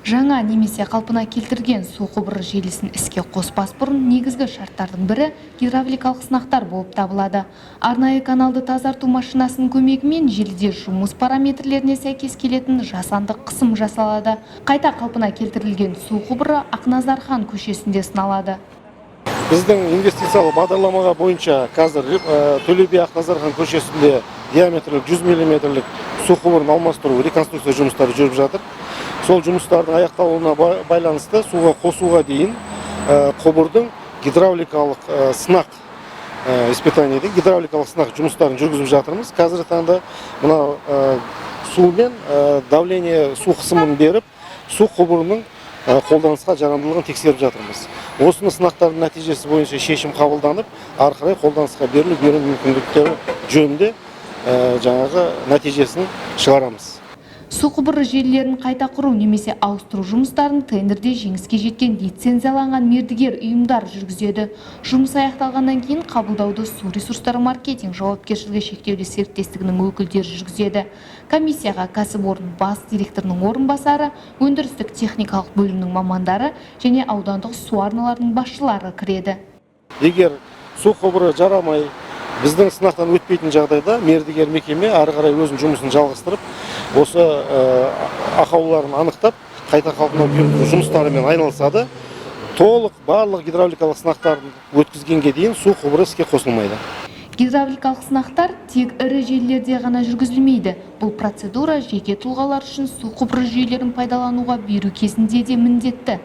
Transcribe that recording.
Жаңа немесе қалпына келтірген су құбыры желісін іске қоспас бұрын негізгі шарттардың бірі гидравликалық сынақтар болып табылады. Арнайы каналды тазарту машинасының көмегімен желіде жұмыс параметрлеріне сәйкес келетін жасанды қысым жасалады. Қайта қалпына келтірілген су құбыры Ақназар хан көшесінде сыналады. Біздің инвестициялық бағдарламаға бойынша қазір Төле би, Ақназар хан көшесінде диаметрлік 100 миллиметрлік су құбырын алмастыру, реконструкция жұмыстары жүріп жатыр. Сол жұмыстардың аяқталуына байланысты суға қосуға дейін құбырдың гидравликалық сынақ, испытание, гидравликалық сынақ жұмыстарын жүргізіп жатырмыз. Қазіргі таңда мына сумен давление, су қысымын беріп, су құбырының қолданысқа жарамдылығын тексеріп жатырмыз. Осыны сынақтардың нәтижесі бойынша шешім қабылданып, ары қарай қолданысқа берілу, беру мүмкіндіктері жөнінде жаңағы нәтижесін шығарамыз. Су құбыры желілерін қайта құру немесе ауыстыру жұмыстарын тендерде жеңіске жеткен лицензияланған мердігер ұйымдар жүргізеді. Жұмыс аяқталғаннан кейін қабылдауды «Су ресурстары маркетинг» жауапкершілігі шектеулі серіктестігінің өкілдері жүргізеді. Комиссияға кәсіпорын бас директорының орынбасары, өндірістік техникалық бөлімнің мамандары және аудандық су арналарының басшылары кіреді. Егер су құбыры жарамай, біздің сынақтан өтпейтін жағдайда, мердігер мекеме ары қарай өзінің жұмысын жалғастырып, осы ақауларын анықтап, қайта қалпына келтіру жұмыстарымен айналысады. Толық барлық гидравликалық сынақтарын өткізгенге дейін су құбыры іске қосылмайды. Гидравликалық сынақтар тек ірі желілерде ғана жүргізілмейді. Бұл процедура жеке тұлғалар үшін су құбыры жүйелерін пайдалануға беру кезінде де міндетті.